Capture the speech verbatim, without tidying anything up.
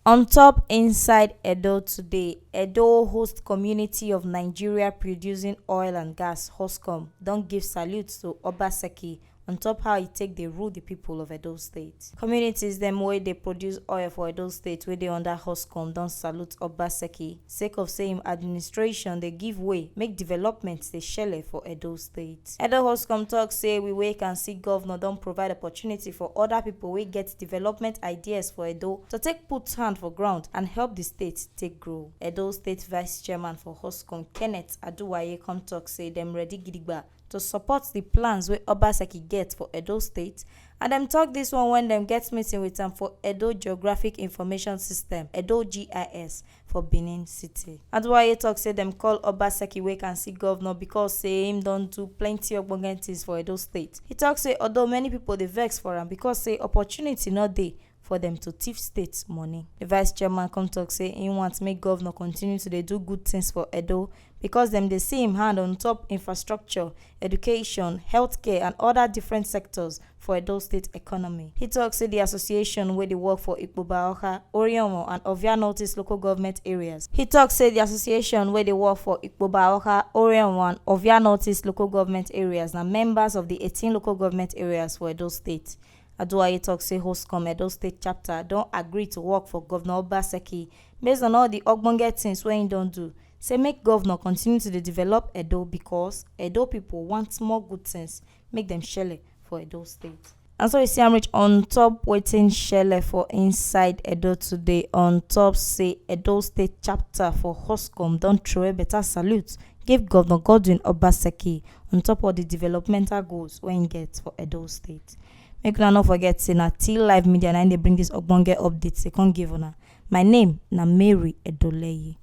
On top inside Edo today, Edo host community of Nigeria producing oil and gas, HOSCOM, don give salute to Obaseki on top how e take dey rule the people of Edo State. Communities dem wey dey produce oil for Edo State wey dey under HOSCOM don salute Obaseki sake of say im administration dey give way make development dey shele for Edo State. Edo HOSCOM talk say we wake and see governor don provide opportunity for other people wey get development ideas for Edo to take put hand for ground and help the state take grow. Edo State Vice Chairman for HOSCOM, Kenneth Aduwaye, come talk say dem ready gidigba to support the plans wey Obaseki get for Edo State, and dem talk this one when dem get meeting with am for Edo Geographic Information System, Edo G I S, for Benin City. Aduwaye talk say dem call Obaseki wake and see governor because say im don do plenty ogbonge things for Edo State. He talk say although many people dey vex for am because say opportunity no dey for dem to thief state money. The vice chairman come talk say im want make governor continue to dey do good things for Edo because dem dey see im hand on top infrastructure, education, healthcare and other different sectors for Edo State economy. He talk say the association wey dey work for Ikpoba Oha, Orionwo and Ovia Northeast local government areas. He talk say the association wey dey work for Ikpoba Oha, Orionwo and Ovia Northeast local government areas na members of the eighteen local government areas for Edo State. Aduwaye talk say HOSCOM Edo State chapter don agree to work for Governor Obaseki based on all the ogbonge things wey im don do. Say make governor continue to dey develop Edo because Edo people want more good things make dem shele for Edo State. And so we see am reach on top wetin shele for inside Edo today. On top say Edo State chapter for HOSCOM don throw better salute give Governor Godwin Obaseki on top of the developmental goals wey im get for Edo State. Make una no forget say na T Live Media na im dey bring this ogbonge update dey come give una. My name na Mary Edoleye.